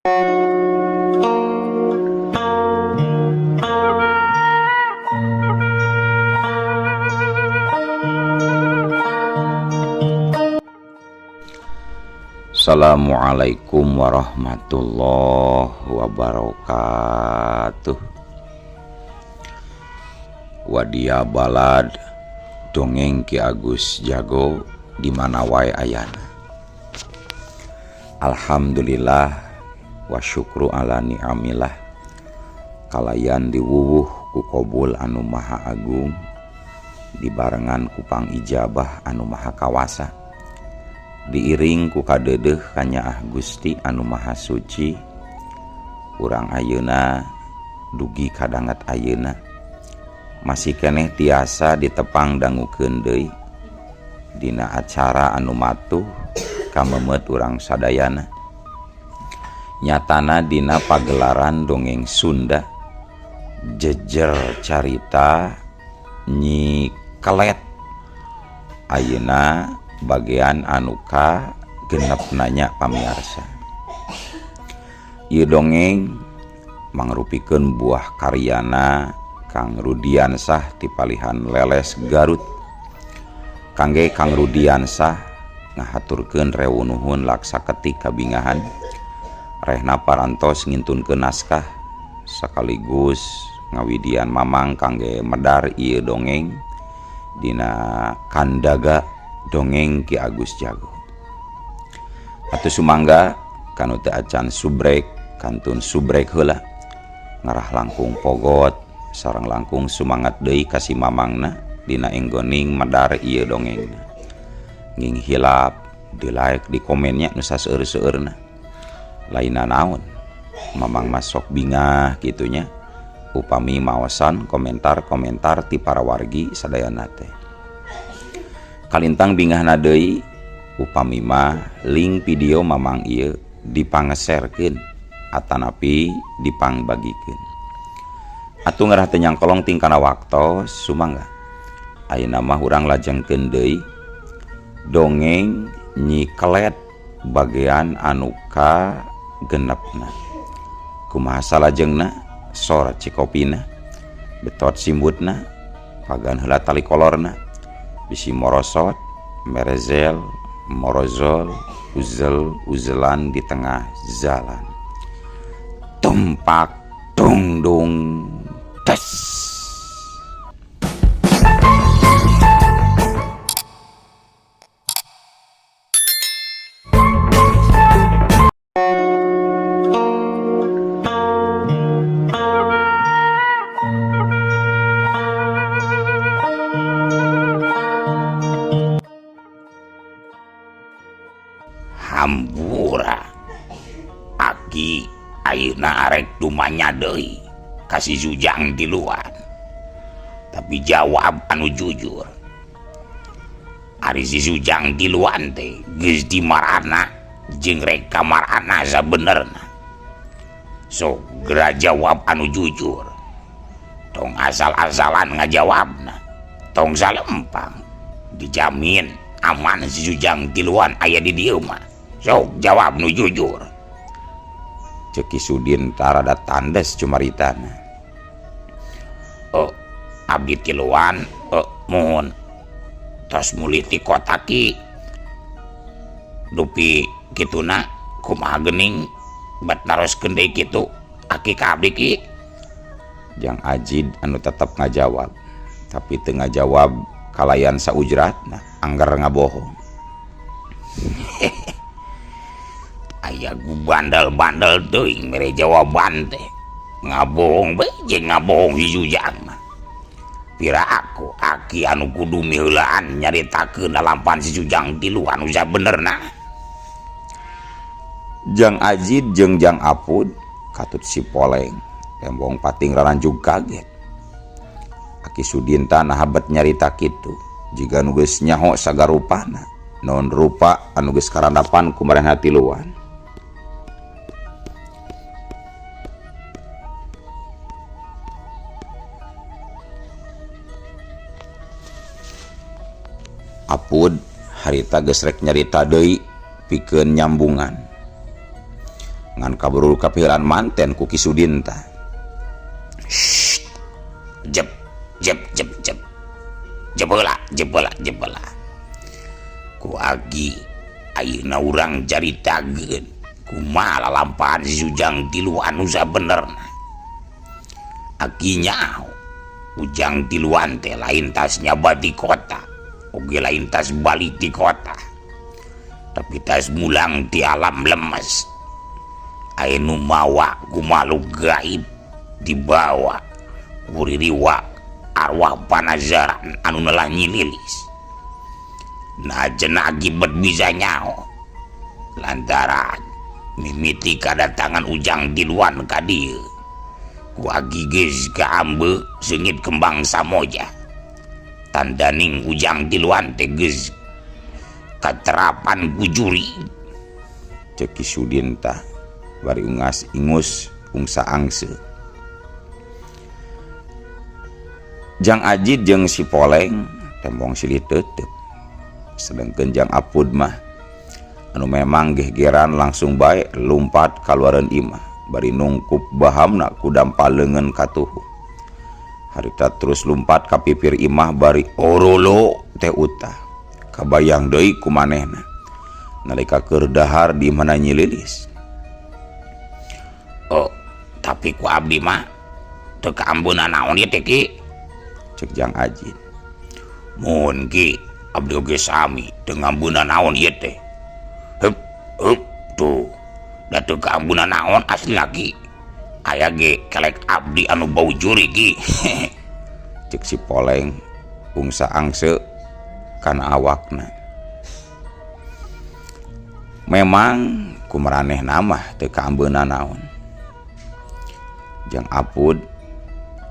Assalamualaikum warahmatullahi wabarakatuh. Wadia balad dongeng Ki Agus Jago di mana wae ayana. Alhamdulillah wa syukru ala ni'amillah. Kalayan diwuwuh ku kobul anu maha agung, dibarengan ku pangijabah anu maha kawasa, diiring ku kadeudeuh kanyaah Gusti anu maha suci. Urang ayeuna dugi kadanget ayeuna masih keneh tiasa ditepang dangukeun deui dina acara anu matuh kamemet urang sadayana, nyatana dina pagelaran dongeng Sunda jejer carita Nyi Kelet. Ayeuna bagian anuka genep nanya pamiarsa. Ieu dongeng mangrupikeun buah karyana Kang Rudiansah ti palihan Leles Garut. Kangge Kang Rudiansah ngahaturkeun rewu nuhun laksa ketik kabingahan rehna parantos ngintunkeun naskah sekaligus ngawidian mamang kangge medar ieu dongeng dina kandaga dongeng Ki Agus Jago. Atuh sumangga kanu teu acan subrek kantun subrek heula, ngarah langkung pogot sareng langkung sumangat deui ka si mamangna dina enggoning medar ieu dongengna. Nging hilap di like di komennya nu saseur-seueurna. Lainna naon mamang masok bingah kitunya upami maosan komentar-komentar ti para wargi sadayana teh. Kalintang bingahna deui upami mah link video mamang ieu dipangeserkeun atanapi dipangbagikeun. Atuh ngarah teu nyangkolong tingkana waktos sumangga. Ayeuna mah urang lajengkeun deui dongeng Nyi Kelet bagian anu ka genepna. Kumaha salajengna sora cikopina, betot simbutna, pagan heula tali kolorna, bisi morosot, merezel, morozol, uzel, uzelan di tengah jalan. Tumpak, tungdung, tes. Hampura aki ayeuna arek dumanya deui kasih Zujang tiluan, tapi jawab anu jujur. Ari si Zujang tiluan teh geus di marana jeung rek ka marana sabenerna. Sok geura jawab anu jujur, tong asal-asalan ngajawabna, tong salempang, dijamin aman si Zujang tiluan aya di dieu mah. Sok jawab nu jujur. Cek Ki Sudin tarada tandes cumaritana. Oh, abdi tiluan, oh, mohon tos mulih ti kota ki. Dupi kituna kumaha geuning bet naroskeun deui kitu aki ka abdi ki. Jang Ajid anu tetep ngajawab, tapi teu ngajawab kalayan saujratna, angger ngabohong. Aya gu bandel-bandel teuing mere jawaban teh. Ngabohong bae jeung ngabohong si Zujang mah. Pira aku aki anu kudu miheulaan nyaritakeun lalampan si Zujang tilu anu sabenerna. Jang Ajid jeung Jang Apud katut si Poleng tembong pating raranjug kaget. Aki Sudinta naha bet nyarita kitu jiga nu geus nyaho sagarupana naon rupa anu geus karandapan ku maranehna tiluan. Apud harita geus rek nyarita deui pikeun nyambungan. Ngan kaburu kapihilan manten ku Ki Sudinta. Shh. Jep jep jep jep. Jebola jebola jebola. Ku Agi ayeuna urang caritakeun kumaha lalampahan si Ujang tiluan nu sabenerna. Aki nyaho Ujang tiluan teh lain tas nyaba di kota, oge lain tas balik di kota. Tapi tas mulang di alam lemes. Aya nu mawa ku makhluk gaib dibawa ku ririwa arwah panazaran anu nelah Nyi Lilis. Nah cenah Aki bet bisa nyaho lantaran mimiti kadatangan Ujang tiluan ka dieu. Ku Aki geus kaambe seungit kembang samoja. Tandaning Ujang tiluan teh geus katerapan ku juri. Cek Ki Sudinta bari ungas ingus ungsa angse. Jang Ajid jeung si Poleng tembong silih tetep. Sedengkeun Jang Apud mah anu memang gegeran langsung bae lumpat kaluareun imah bari nungkup bahamna ku dampal leungeun katuhu. Harita terus lumpat ka pipir imah bari orolo teh utah. Kabayang deui ku manehna nalika keur dahar di imahna Nyi Lilis. Oh, tapi ku abdi mah teu kaambeuna naon ieu teh Ki? Cek Jang Ajid. Mun Ki, abdi oge sami teu ngambeuna naon ieu teh. Hup hup tuh. Da teu kaambeuna naon aslina Ki. Aya ge kelek abdi anu bau juri Ki. Cek si Poleng ungsa angse kana awakna. Memang kumaranehna mah teu kaambeuna naon. Jang Apud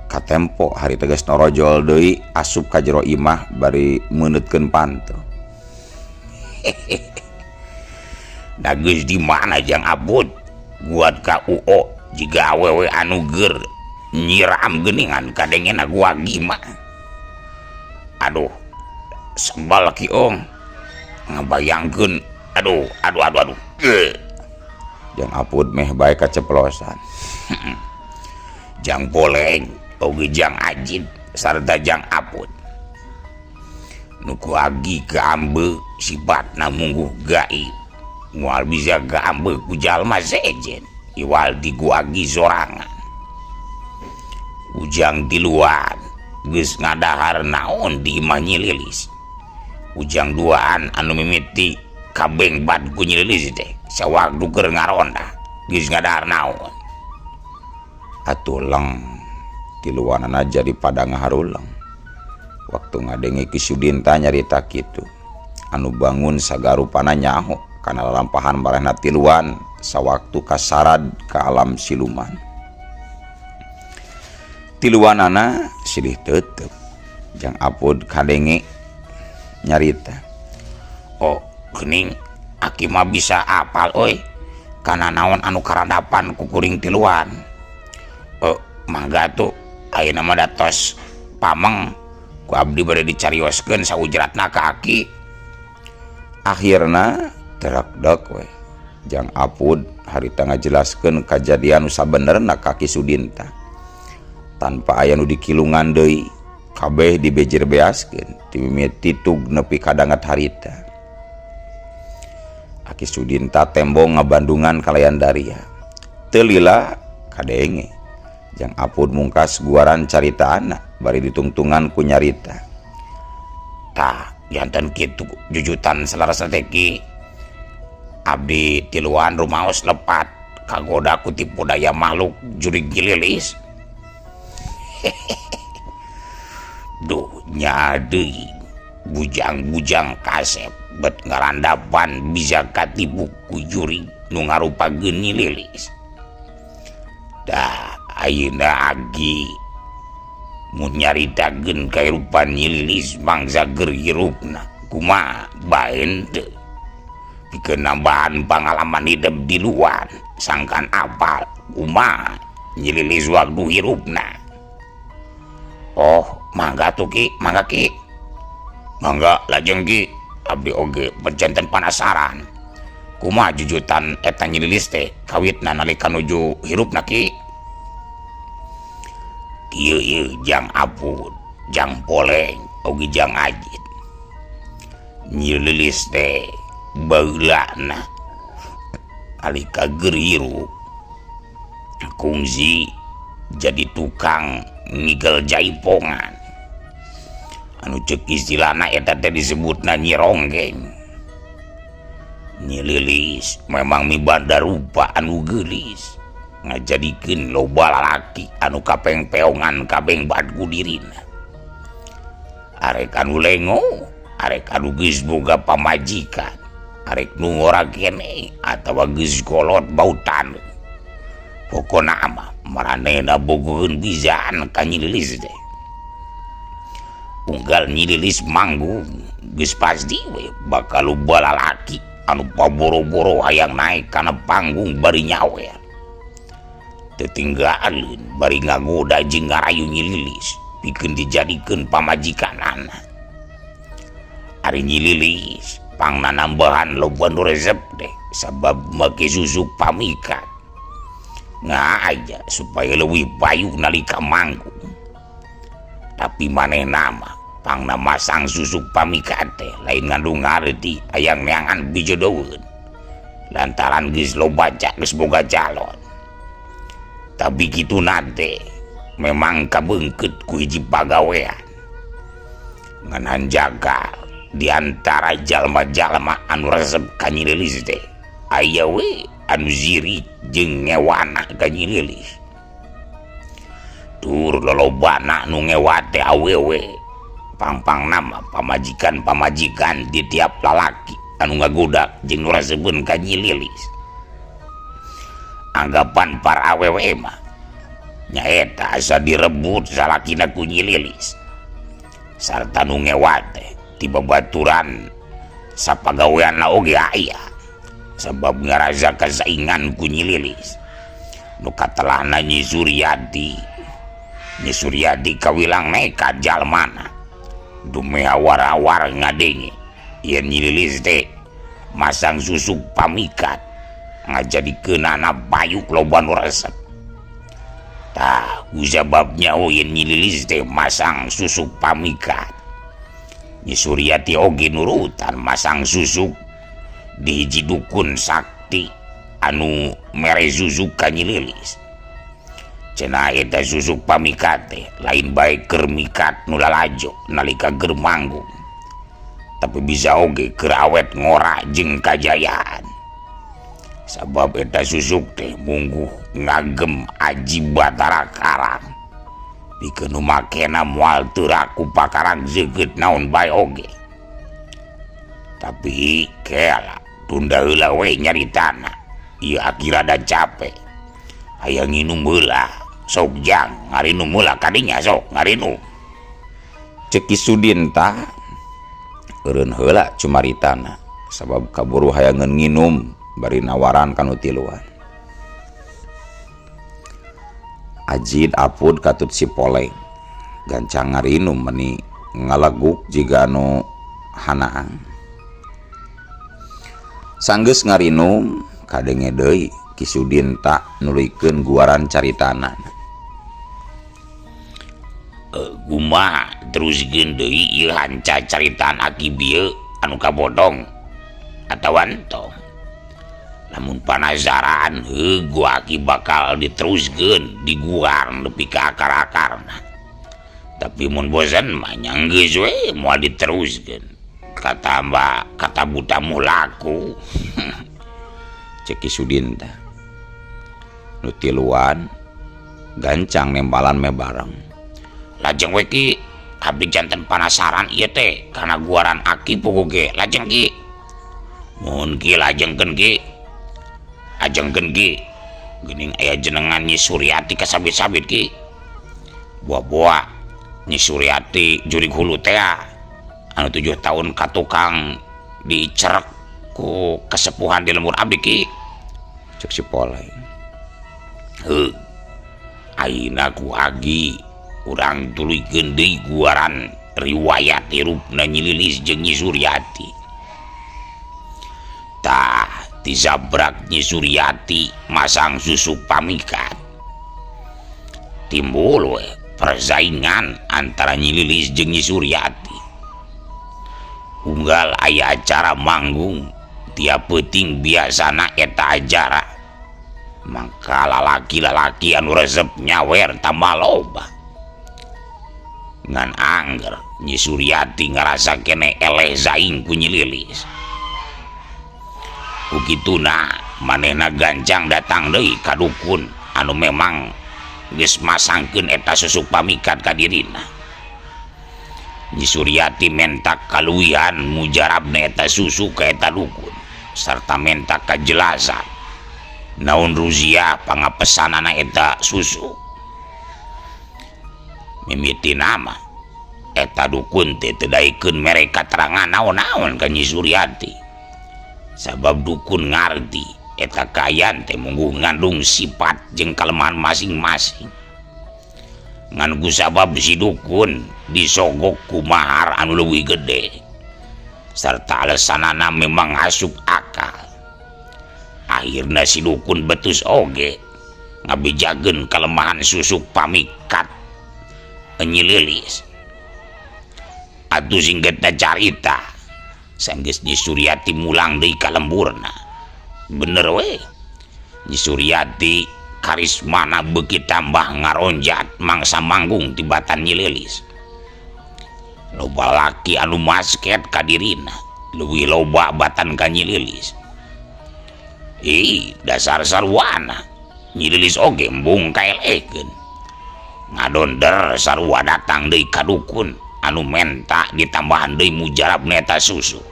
katempo hari tegas norojol deui asup ka jero imah bari meuneutkeun panto. Da geus di mana Jang Apud buat ka UO jiga awewe anu geur nyiram geuningan kadengena gua gimah. Aduh, sebal Ki Ong ngabayangkeun aduh aduh aduh aduh. Jang Apud meh bae kaceplosan. Jang Poleng oge Jang Ajid sarta Jang Apud nu ku Agi kaambe sifatna mungguh gaib moal bisa kaambe ku jalma sejen iwal di ku Agi sorangan. Ujang tiluan geus ngadahar naon di imah Nyi Lilis. Ujang duaan anu mimiti kabeng bad ku Nyi Lilis teh sawaktu keur ngaronda geus ngadahar naon. Atuh leng tiluanana jadi pada ngaharuleng. Waktu ngadenge Ki Sudinta nyarita kitu, anu bangun sagarupana nyaho kana lalampahan marehna tiluan sawaktu kasarad ka alam siluman. Tiluanana silih tetep. Jang Apud kadenge nyarita. Oh, geuning Aki mah bisa apal euy kana naon anu karandapan ku kuring tiluan. Oh, mangga tuh ayeuna mah datos pameng ku abdi bade dicarioskeun saujratna ka Aki. Akhirna terakdek we. Jang Apud harita ngajelaskeun kajadian nu sabenerna ka Ki Sudinta. Tanpa aya nu dikilungan deui, kabeh dibejer beaskeun ti mimiti tug nepi kadangat harita. Aki Sudinta tembong ngabandungan kalayan daria. Teu lila kadenge. Jang Apud mungkas guaran carita anak bari ditungtungan ku nyarita. Tah, janten kitu jujutan salarasna teh Ki. Abdi tiluan rumaos lepat kagoda ku tipu daya makhluk jurig Nyi Lilis. Duh nya deui bujang-bujang kasep bet ngarandapan bisa katipu ku jurig nu ngarupakeun Nyi Lilis. Dah ayeuna Agi mun nyaritakeun kahirupan Nyi Lilis mangsa keur hirupna kumaha bae henteu pikeun nambahan pangalaman hidup di luar sangkan apal kumaha Nyi Lilis waktu hirupna. Oh, mangga tuh Ki, mangga Ki. Mangga lajeng Ki, abdi oge perjanten penasaran. Kumaha jujutan eta Nyi Lilis teh kawitna nalika nuju hirupna Ki? Kieu ieu Jang Apud, Jang Poleng, oge Jang Ajid. Nyi Lilis teh baheulana nalika keur hirup kungsi jadi tukang ngigel jaipongan. Anu cek istilahna eta teh disebutna Nyi Ronggeng. Nyi Lilis memang mibanda rupa anu geulis ngajadikeun loba lalaki anu kapengpeongan kabeng bad ku dirina. Arek anu lengo, arek anu geus boga pamajikan, arek nu ngora keneh atawa geus kolot bau taneuh. Pokona mah maranehna bogoheun pisan ka Nyi Lilis teh. Unggal Nyi Lilis manggung geus pasti we bakal loba lalaki anu paboro-boro hayang naek kana panggung bari nyawer. Teu tinggaleun bari ngagoda jeung ngarayu Nyi Lilis pikeun dijadikeun pamajikanana. Ari Nyi Lilis pangna nambahan loba nu resep teh sabab make susuk pamikat. Ngaja supaya leuwih payu nalika manggung. Tapi manehna mah pangna masang susuk pamikat teh lain ngandung ngarti hayang neangan bijodoheun. Lantaran geus loba geus boga calon. Tapi kitu teh memang kabeungkeut ku hiji pagawean. Ngan hanjakal di antara jalma-jalma anu resep ka Nyi Lilis teh aya we anu sirik jeung ngewana ka Nyi Lilis. Tur lolobana nu ngewa teh awewe pangpangna mah pamajikan-pamajikan di tiap lalaki anu ngagoda jeung nu resepeun ka Nyi Lilis. Anggapan para awewe mah nyaeta asa direbut salakina ku Nyi Lilis. Sarta nu ngewa teh ti babaturan sapagaweanna oge aya sabab ngarasa kasaingan ku Nyi Lilis. Nu katelahna Nyi Suryati. Nyi Suryati kawilang nekat jalmana. Dumeh awar-awar ngadenge yen Nyi Lilis teh masang susuk pamikat ngajadikeunana payuk loba nu resep. Tah kusabab nyaho yen Nyi Lilis teh masang susuk pamikat. Nyi Suryati oge nurutan masang susuk di hiji dukun sakti anu mere susuk ka Nyi Lilis. Cenah eta susuk pamikat teh lain bae keur mikat nu lalajo nalika keur manggung, tapi bisa oge keur awet ngora jeung kajayaan. Sabab eta susuk teh mungguh ngagem aji Batara Karang. Pikeun nu makena moal teu ku pakarang zeukeut naon bae oge. Tapi kela tunda heula we nyaritana. Ieu aki rada capek. Hayang nginum heula. Sok Jang ngarinum heula kadinya sok ngarinum. Cek Ki Sudin tah eureun heula cumaritana sabab kaburu hayangeun nginum bari nawaran ka nu tiluan. Ajid Apud katut si Poleng gancang ngarinum meni ngaleguk jiga nu hanaang. Sanggeus ngarinum kadenge deui Ki Sudin tak nuluykeun guaran caritana. Kumaha teruskeun deui ieu hanca caritaan aki bieu anu kabodong atawa entong. Lamun panasaran heuh gua aki bakal diteruskeun diguar nepi ka akar-akarna. Tapi mun bosen mah nya geus we moal diteruskeun. Kata mbak kata butamu laku. Cek Ki Sudin teh. Nu tiluan gancang nembalan me bareng. Lajeng we Ki, abdi janten panasaran ieu teh kana guaran aki puguh ge. Lajeng Ki. Mun Ki lajengkeun Ki. Ajengkeun Ki. Geuning aya jenengan Nyi Suryati kasabit-sabit Ki. Buah-buah Nyi Suryati jurig hulu teh anu 7 tahun ka tukang dicerek ku kesepuhan di lembur abdi Ki. Cek si Poleng. Heuh. Ayeuna ku agi urang tuluykeun deui guaran riwayat hirupna Nyi Lilis jeung Nyi Suryati. Tah Tizabrak Nyi Suryati masang susuk pamikat. Timbul we persaingan antara Nyi Lilis jeung Nyi Suryati. Unggal aya acara manggung tiap peuting biasana eta acara. Maka lalaki-lalaki anu resep nyawer tambah loba. Ngan angger Nyi Suryati ngarasa kene eleh saing ku Nyi Lilis. Ku kituna manehna gancang datang deui ka dukun anu memang geus masangkeun eta susuk pamikat ka dirina. Nyi Suryati menta kaluwihan mujarabna eta susuk ka eta dukun sarta menta kajelasan naon ruziah pangapesanana eta susuk. Mimiti nama eta dukun teh teu daekeun mere katerangan naon-naon ka Nyi Suryati. Sabab dukun ngarti eta kaayaan teh mungguh ngandung sifat jeung kalemahan masing-masing. Ngan ku sabab si dukun disogok ku mahar anu leuwih gede sarta alesanana memang asup akal. Akhirna si dukun betus oge ngabejakeun kalemahan susuk pamikat Nyi Lilis. Atuh singgetna carita sanggeus Nyi Suryati mulang deui ka lemburna. Bener we Nyi Suryati karismana beuki tambah ngaronjat mangsa manggung tibatan Nyi Lilis. Loba laki anu masket ka dirina leuwih loba batan ka Nyi Lilis. Ih, dasar sarwana Nyi Lilis oge embung kaelehkeun. Ngadonder sarua datang deui ka dukun anu menta ditambahan deui mujarabna eta susu.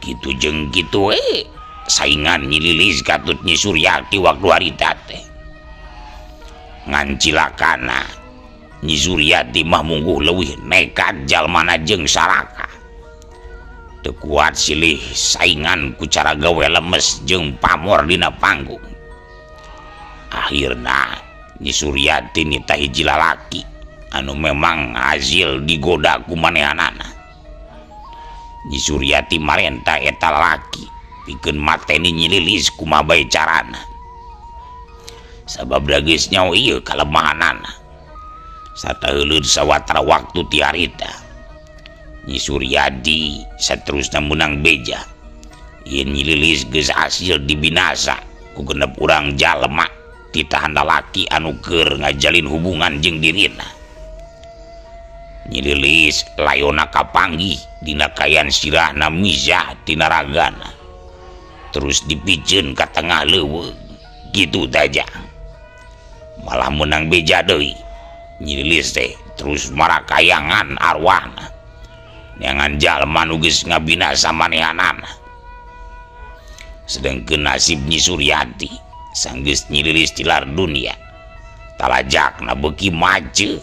Kitu jeung kitu we saingan Nyi Lilis katut Nyi Suryati waktu harita teh. Ngan cilakana Nyi Suryati mah mungguh leuwih nekat jalmana jeung saraka. Teu kuat silih saingan ku cara gawe lemes jeung pamor dina panggung. Akhirna Nyi Suryati nitah hiji lalaki anu memang hasil digoda ku manehanana. Nyi Suryati marenta eta lalaki pikeun mateni Nyi Lilis kumaha bae carana. Sabab da geus nyaho ieu kalemahanana. Sarta heuleut sawatara waktu ti harita Nyi Suryati saterusna meunang beja yen Nyi Lilis geus hasil dibinasa ku genep urang jalma titahan lalaki anu keur ngajalin hubungan jeung dirina. Nyi Lilis layona kapanggih dina kayan sirahna mizah tina ragana. Terus dipiceun ka tengah leuweung kitu taja. Malah meunang beja deui Nyi Lilis teh terus marakayangan arwahna. Neangan jalma nu geus ngabinasa manehanana. Sedengkeun nasib Nyi Suryati sanggeus Nyi Lilis tilar dunia talajakna beuki maceuh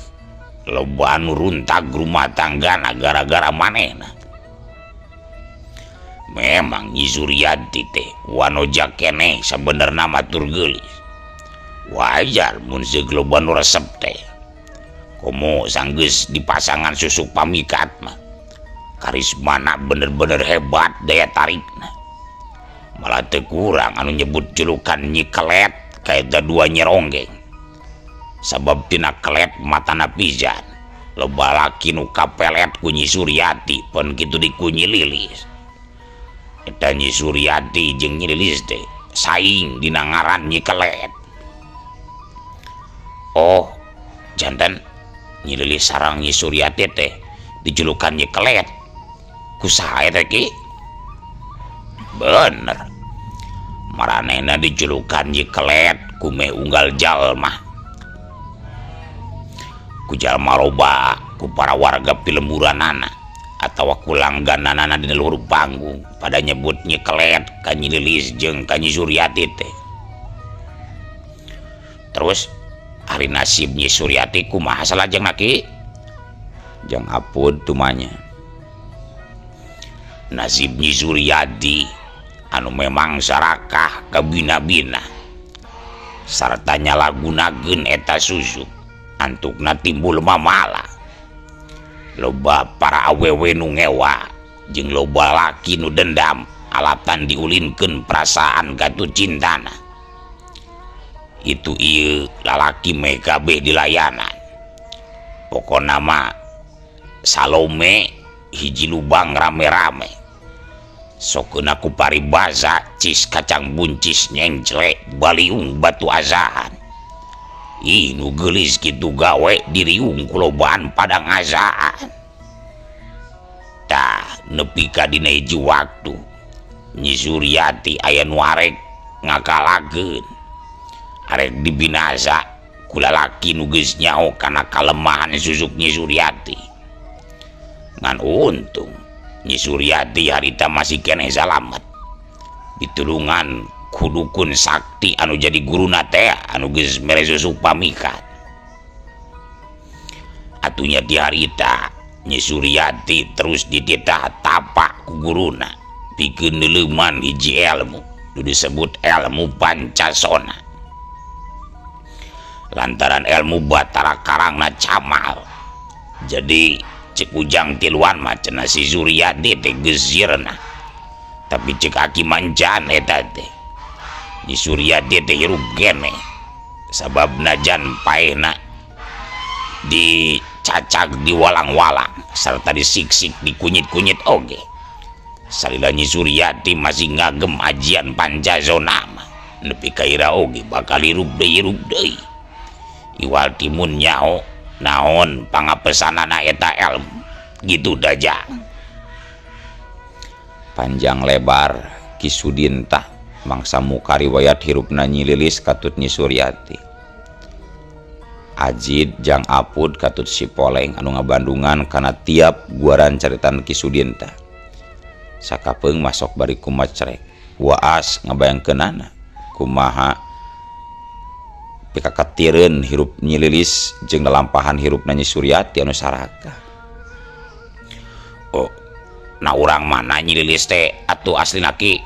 loba anu runtag rumah tanggana gara-gara manehna. Memang Nyi Suryati teh wanoja keneh sabenerna mah tur geulis. Wajar mun seug loba nu resep teh. Komo sanggeus dipasangan susuk pamikat mah karismana bener-bener hebat daya tarikna. Malah teu kurang anu nyebut julukan Nyi Kelet kaeta dua Nyi Ronggeng. Sabab tina kelet matana pisan. Loba laki nu kapelet ku Nyi Suryati pon kitu di ku Nyi Lilis. Eta Nyi Suryati jeung Nyi Lilis teh saing dina ngaran Nyi Kelet. Oh, janten Nyi Lilis sareng Nyi Suryati teh dijulukan Nyi Kelet. Ku saha eta ki? Bener. Maranehna dijulukan Nyi Kelet ku meh unggal jalma. Ku jalma loba, ku para warga pilemburanana atawa ku langgananana dina luhur panggung pada nyebut Nyi Kelet ka Nyi Lilis jeung ka Nyi Suryati teh. Terus ari nasib Nyi Suryati kumaha salajengna ki? Jang apud tumanya. Nasib Nyi Suryati anu memang sarakah kabina-bina sarta nyalagunakeun eta susuk antukna timbul mamala. Loba para awewe nu ngewa jeung loba laki nu dendam alatan diulinkeun perasaan katut cintana. Itu ieu lalaki meh kabeh dilayanan. Pokona mah Salome hiji lubang rame-rame. Sokeun ku paribasa cis kacang buncis nyengcle baliung batu azahan. Ih nu geulis kitu gawe diriung kulobaan padang azaan. Tah nepi ka dina hiji waktu Nyi Suryati aya nu arek ngakalakeun. Arek dibinasa ku lalaki nu geus nyaho kana kalemahan susuk Nyi Suryati. Ngan untung Nyi Suryati harita masih keneh salamet. Ditulungan ku dukun sakti anu jadi guruna teh anu geus mere susuk pamikat. Atunya di harita Nyi Suryati terus dititah tapak ku guruna pikeun neuleuman hiji ilmu nu disebut ilmu Pancasona. Lantaran ilmu Batara Karangna camal. Jadi cek Ujang Tiluan mah cenah si Suryati teh geus sirna. Tapi cek aki mancan eta teh Nyi Suryati teh hirup keneh. Sabab najan paehna dicacag diwalang-walang serta disiksik dikunyit-kunyit oge. Salila Nyi Suryati masih ngagem ajian Pancasona mah nepi ka ira oge bakal hirup deui. Iwal timun nyaho naon pangapesanana eta ilmu gitu dajang. Panjang lebar Ki Sudinta mangsa muka riwayat hirupna Nyi Lilis katut Nyi Suryati. Ajid jang Apud katut si Poleng anu ngabandungan kana tiap guaran caritan Ki Sudinta. Sakapeung masok bari kumacrek. Waas ngabayangkeunana kumaha pikakatireun hirup Nyi Lilis jeung lalampahan hirupna Nyi Suryati anu saraka. Oh, nah urang mana Nyi Lilis teh atuh aslina ki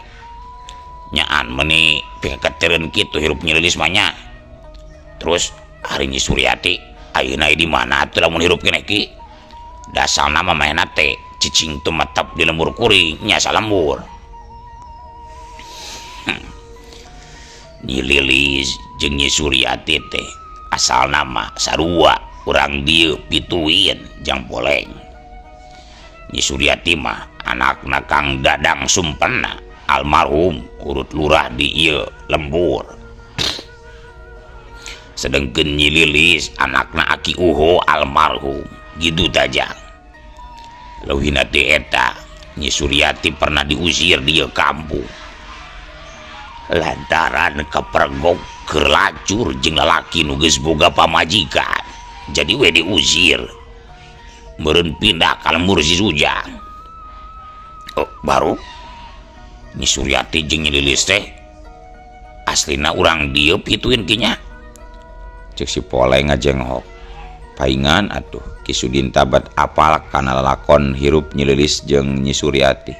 nyaan meuni pikakatireun kitu hirup Nyi Lilis mah nya. Terus ari Nyi Suryati ayeuna di mana atuh lamun hirup keneh ki? Dasarna mah manehna teh cicing tumetep di lembur kuring nya salembur. Nyi Lilis jeung Nyi Suryati teh asalna mah sarua urang dieu pituin jang Poleng. Nyi Suryati mah anakna Kang Dadang Sumpena almarhum urut lurah di ieu lembur. Sedengkeun Nyi Lilis anakna Aki Uho almarhum gitu tajang. Leuwihna teh eta Nyi Suryati pernah diusir di ieu kampung lantaran kepergok keur lacur jeung lalaki nu geus boga pamajikan. Jadi we diusir meureun pindah ka lembur si Sujang. Oh, baru Nyi Suryati jeung Nyi Lilis teh aslina urang dieu pituin ki nya. Cek si Poleng ngajenghok. Paingan atuh Ki Sudinta bat apal kana lalakon hirup Nyi Lilis jeung Nyi Suryati.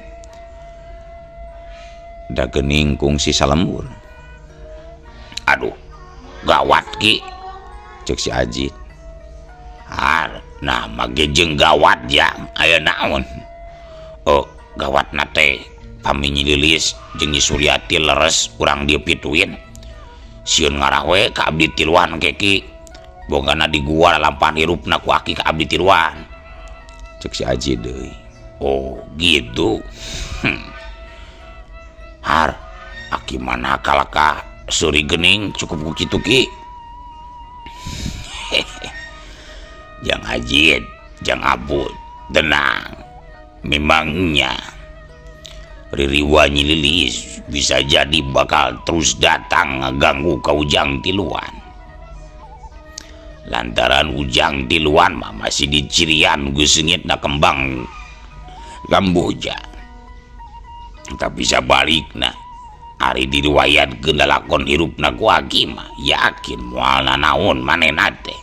Da geuning kungsi salembur. Aduh, gawat ki, cek si Ajid. Har, nah mage jeung gawat jang, aya naon? Oh, gawatna teh pami Nyi Lilis jeung Nyi Suryati leres urang dieu pituin. Sieun ngarah we ka abdi tiluan ke ki. Bogana di gua lalampahan hirupna ku aki ka abdi tiluan. Cek si Ajid deui. Oh, gitu. Har, aki mana kalakah suri gening cukup ku kitu ki. Jang Ajid, jang Abud, tenang. Memangnya ririwa Nyi Lilis bisa jadi bakal terus datang ngaganggu ka Ujang Tiluan. Lantaran Ujang Tiluan mah masih dicirian geus seungitna kembang Kamboja. Tapi sabalikna ari diriwayatkeun lalakon hirupna ku aki mah yakin moal nanaon manehna teh.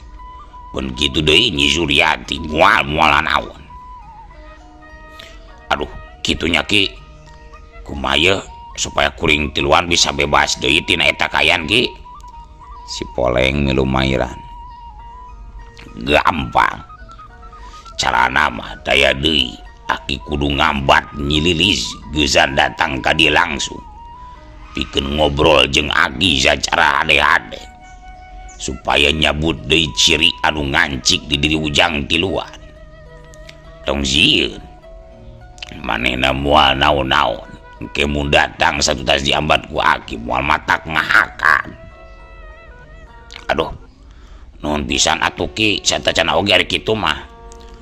Pun kitu deui Nyi Suryati moal moal nanaon. Aduh, kitunya ki. Kumaha yeuh supaya kuring tiluan bisa bebas deui tina eta kayan ki? Si Poleng milu mairan. Gampang. Carana mah daya deui Aki kudu ngambat Nyi Lilis geusan datang ka dieu langsung pikeun ngobrol jeung Aki sacara hade-hade supaya nyabut deui ciri anu ngancik di diri Ujang tiluan. Tong sieun manehna moal naon-naon engke mun datang satutas diambat ku Aki moal matak ngahakan. Aduh, nuhun pisan atuh Ki, satacana oge ari kitu mah.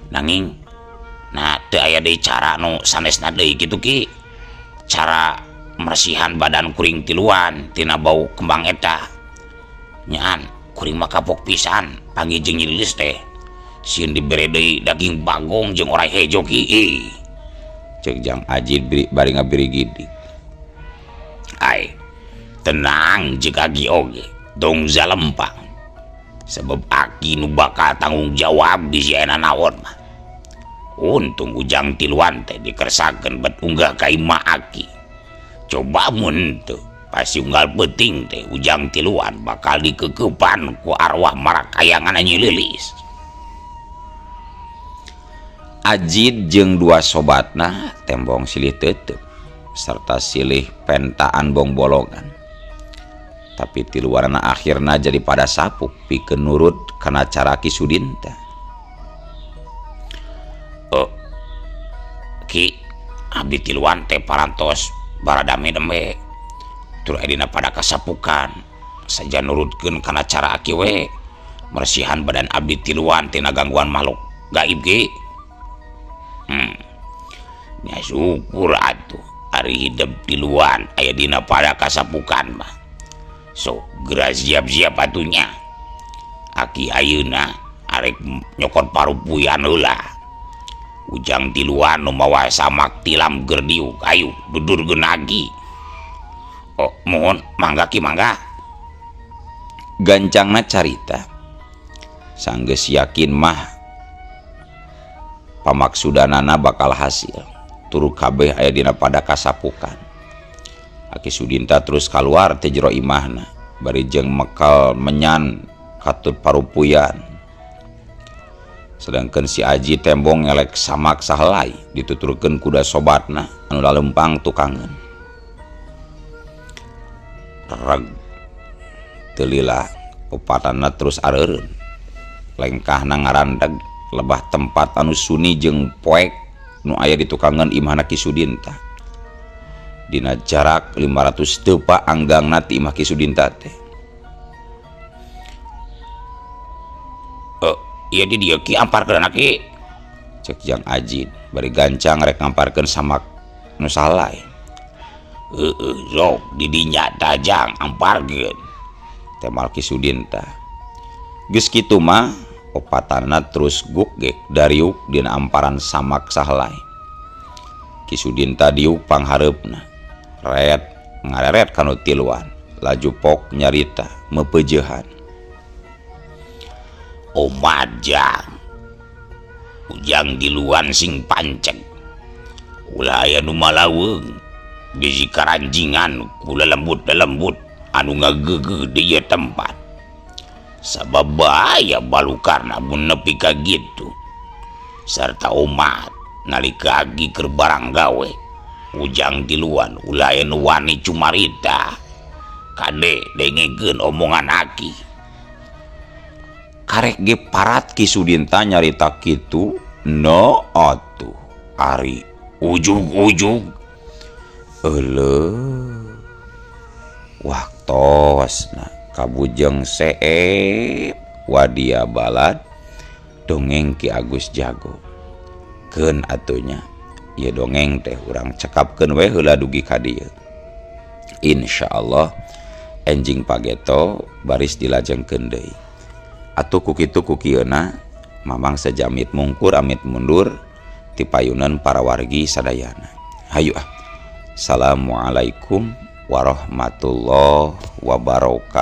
Nanging nah teu aya deui cara nu sanesna deui kitu Ki. Cara mersihan badan kuring tiluan tina bau kembang eta. Nyaan kuring mah kapok pisan panggih jeung Nyi Lilis teh. Sieun dibere deui daging bagong jeung orai hejo Ki. Cek Jang Ajid bari ngabirigidik. Ai, tenang jeung Aki oge, tong zalempang. Sebab Aki nu bakal tanggung jawab di si aya naon mah. Untung Ujang tiluan teh dikersakeun bet unggah ka imah Aki. Coba mun teu, pasti unggal peuting teh Ujang tiluan bakal dikekeupan ku arwah marakayangan Nyi Lilis. Ajid jeung dua sobatna tembong silih tetep serta silih pentaan bongbolongan. Tapi tiluanana akhirna jadi pada sapuk pikeun nurut kana cara Ki Sudinta. Oh, Ki, abdi tiluan teh parantos baradame dembe. Tur aya dina pada kasapukan saja nurutkeun kana cara Aki we. Mersihan badan abdi tiluan tina gangguan makhluk gaib Ki. Nya syukur atuh ari hidup tiluan aya dina pada kasapukan mah. So geura siap-siap atunya. Aki ayeuna arek nyokot parupuyan heula. Ujang tiluan nu mawa samak tilam keur diuk, ayo dudurkeun Aki. Oh, mohon mangga Ki mangga. Gancangna carita. Sanggeus yakin mah pamaksudanana bakal hasil. Turu kabeh aya dina pada kasapukan. Aki Sudinta terus kaluar ti jero imahna bari jeung mekal menyan katut parupuyan. Sedangkan si Aji tembong ngelek samak sahelai dituturkeun kuda sobatna anu lalempang tukangeun. Reg teu lila opatanna terus areureun. Lengkahna ngarandeg lebah tempat anu suni jeung poek nu aya di tukangeun imahna Ki Sudinta. Dina jarak 500 depa anggangna ti imah Ki Sudinta teh. Ieu di dieu Ki amparkeun Ki. Cek Jang Ajid bari gancang rek ngamparkeun samak nu salai. Heueuh sok di dinya tajang amparkeun. Temal Ki Sudinta. Geus kitu mah opatana terus gugek dariuk dina amparan samak sahelai. Ki Sudinta diuk panghareupna. Ret ngareret kanu tiluan, laju pok nyarita mepeujehan. Omat jang. Ujang diluan sing panceg. Ulah aya nu malaweung di karanjingan ku lelembut-lelembut anu ngageugeuh di ieu tempat. Sabab bahaya balukarna mun nepi ka kitu. Sarta omat nalika agi keur barang gawe. Ujang tiluan ulah aya nu wani cumarita. Kade dengekeun omongan Aki. Karek ge parat Ki Sudinta nyarita kitu, no atuh ari ujug-ujug. Euleuh. Waktosna kabujeng seep wadia balad dongeng Ki Agus Jago. Keun atunya ieu dongeng teh urang cekapkeun we heula dugi ka dieu. Insyaallah enjing pageto baris dilajengkeun deui. Atuh ku kitu ku kieuna Mamang sejamit mungkur amit mundur ti payunan para wargi sadayana. Hayu ah. Assalamualaikum warahmatullahi wabarakatuh.